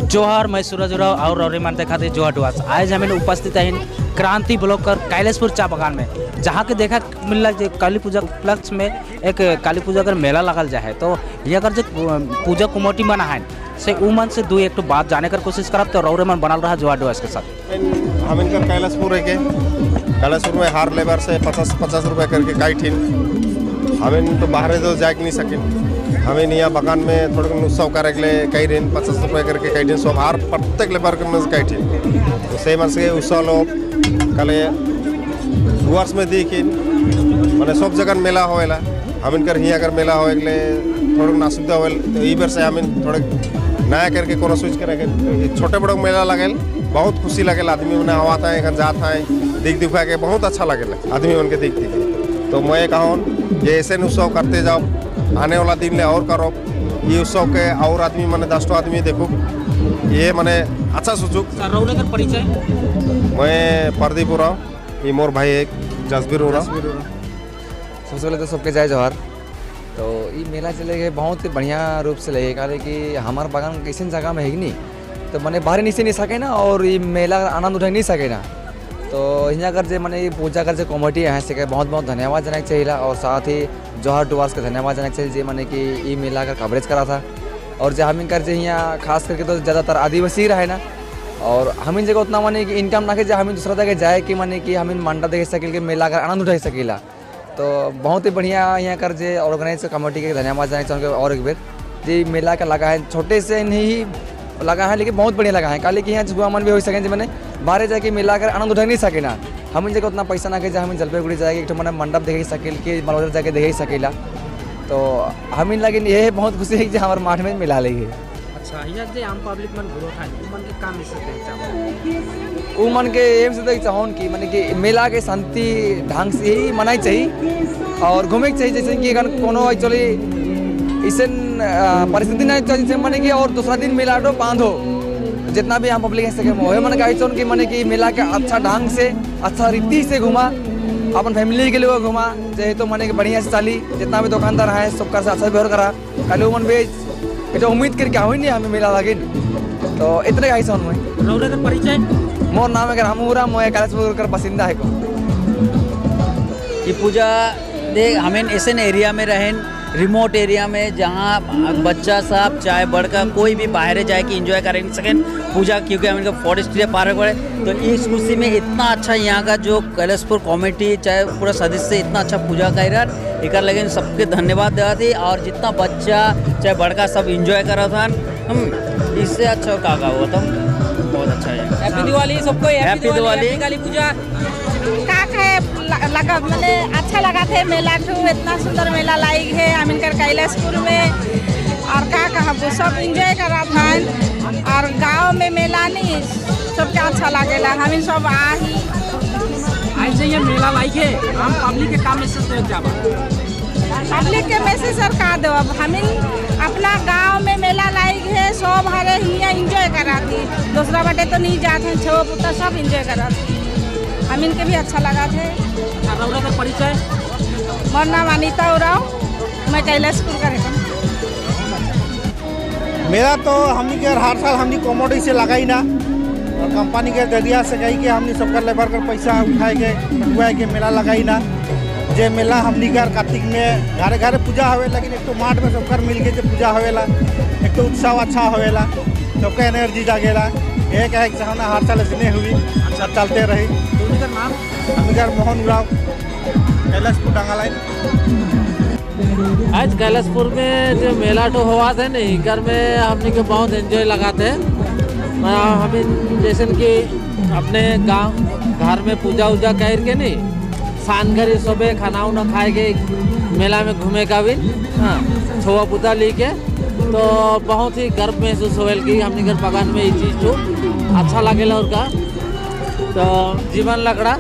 जोहार, मैं सूरज उरांव और रौरी मान देखा थे जोहार डुआर्स। आज हमें उपस्थित है क्रांति ब्लॉक कर कैलाशपुर चा बागान में, जहाँ के देखा मिल जे काली पूजा उपलक्ष्य में एक काली पूजा कर मेला लगल जाए है। तो ये अगर जो पूजा कमेटी मन है से उ मन से दो एक तो बात जाने कर कोशिश करब, तो रौरे मन बनल रहा जोहार डुआर्स के साथ। हम इनकर कैलाशपुर है के कैलाशपुर में हार लेबर से 50-50 रुपये करके काइठिन। हमें तो बाहर तो जा नहीं सकिन। हमें यहाँ बगान में थोड़े उत्सव करे के लिए कई दिन 50 रुपये करके कई दिन सब हार प्रत्येक लेबर के में काइठिन। तो से मन से उत्सव लोग कल डुआर्स में देखिन, माने सब जगह मेला होएला। हम इनकर हियाँ कर मेला होए के थोड़ा असुविधा होएल, तो ई बेर से हम थोड़े नया करके कोनो स्विच करे के छोटे बड़ो मेला लगेल, बहुत खुशी लगेल। आदमी मने आवत है, एखन जात है, दिख दिखा के बहुत अच्छा लगेल आदमी उनके दिख दिख। तो मैं कहूँ ये ऐसे उत्सव करते जाओ, आने वाला दिन ले और करो ये उत्सव के और आदमी माने 10 आदमी देखो, ये माने अच्छा सुजुग। सर, रौरे कर परिचय? मैं प्रदीप उरांव, ये मोर भाई एक जसबीर उरांव। सबसे पहले तो सबके जय जोहार। तो ये मेला चले गए बहुत ही बढ़िया रूप से लगे, काहे कि हमार बागान कैसन जगह में है कि नहीं, तो माने बाहर नीचे नहीं सके ना और ये मेला का आनंद उठा नहीं सके ना। तो यहाँ कर जे माने ये पूजा कर जे कमेटी है से बहुत बहुत धन्यवाद देना चाहिए और साथ ही जोहार डुआर्स के धन्यवाद देना चाहिए जे माने कि ये मेला का कवरेज करा था। और जो हम कर जे यहाँ खास करके तो ज़्यादातर आदिवासी रहे ना और हम जगह उतना माने कि इनकम ना के जे हम दूसरा जगह जाए कि माने कि हम मंडा देख सकेल के मेला का आनंद उठा सकेला। तो बहुत ही बढ़िया यहाँ कर जे ऑर्गेनाइज कमेटी के धन्यवाद देना चाहूँगा। और एक बेर जे मेला का लगा है, छोटे से नहीं लगा है लेकिन बहुत बढ़िया लगा है, काले कि यहाँ जुआ मन भी हो सके मैंने बाहर जाके मेला कर आनंद उठा नहीं सके ना। हम जगह उतना पैसा ना के जे हम जलपाईगुड़ी जाके एक मैंने मंडप देख सकेल कि मालबाजार जाके देख सकेला। तो हम लगे ये बहुत खुशी है कि हमारे माठ में मेला लगी है। अच्छा, यहाँ जे आम पब्लिक मन घुरो था, उ मन के काम मैसेज देना चाहो? उ मन के एम से तो चाहोन कि माने कि मेला के शांति ढंग से ही मनाई चाहिए और घूमे के चाहिए, जैसे कि अगर कोनो एक्चुअली ऐसे परिस्थिति नहीं चाहिए जैसे माने कि और दूसरा दिन मेला तो बांधो जितना भी हम पब्लिक है सके वही मन का कि माने कि मेला के अच्छा ढंग से अच्छा रीति से घुमा, अपन फैमिली के लिए घुमा चाहे तो माने कि बढ़िया से चली, जितना भी दुकानदार है सबका से अच्छा व्यवहार करा। कल वो मन भी এটা उम्मीद करके हुई नहीं हमें मेला लगे, तो इतने का मैं। रौरे कर परिचय? मोर नाम है रामू राम, मैं कैलाशपुर कर बासिंदा है को। ये पूजा देख हमें ऐसे एरिया में रहें, रिमोट एरिया में, जहाँ बच्चा साहब चाहे बड़का कोई भी बाहर जाए के इंजॉय कर नहीं सकें पूजा, क्योंकि हम इनका फॉरेस्ट एरिया पार पड़े। तो इस खुशी में इतना अच्छा यहाँ का जो कैलाशपुर कमेटी चाहे पूरा सदस्य इतना अच्छा पूजा कर रहा, एक लगे सबके धन्यवाद देवा थी। और जितना बच्चा चाहे बड़का सब इंजॉय कर था हम, इससे अच्छा का का हुआ तो बहुत अच्छा है। हैप्पी दिवाली सबको। हैप्पी दिवाली। काली पूजा। का कहे लगा मैंने अच्छा लगा थे मेला ठू, इतना सुंदर मेला लाई है हम इनकर कैलाशपुर में और का कहा सब एंजॉय करा था और गांव में मेला नहीं सबके अच्छा लागेला, हम सब आही। आज ये मेला लाई है, आम पब्लिक के काम मैसेज देना चाहो? पब्लिक के मैसेज सर का दो, अब हम अपना गांव में मेला लाई है, सब हरे हियाँ एंजॉय करा थी, दूसरा बटे तो नहीं जाते हैं, छो पुता सब एंजॉय करा थी, हम इनके भी अच्छा लगा थे। रौरा का परिचय? मोर नाम अनीता उरांव, मैं कैलाशपुर का रहता। मेरा तो हमनी के हर साल हमनी कॉमोडिटी से लगाई ना और कंपनी के जरिया से कही के हमनी सबका लेबर कर पैसा उठाए के कटुआए के मेला लगाई ना। जे मेला हमनी के कार्तिक में घरे घरे पूजा होवे, लेकिन एक तो माठ में सबकर मिल के जो पूजा होवेला, एक तो उत्साह अच्छा होवेला, सबका एनर्जी जागेला। एक है कि चाहना हर साल इसने हुई अच्छा चलते रही। तो का नाम? हमनी के मोहन उरांव, कैलाशपुर डांगालाइन। आज कैलाशपुर में जो मेला तो हुआ थे नहीं घर में हमने के बहुत एंजॉय लगाते हैं। हम जैसे कि अपने गांव घर में पूजा उजा कर के नहीं सांझ घरी सुबह खाना उना खाए के मेला में घूमे का भी, हाँ, छुआ पुता ली के तो बहुत ही गर्व महसूस होल कि हमने घर बगान में ये चीज़ तो अच्छा लगेला और का तो जीवन लकड़ा।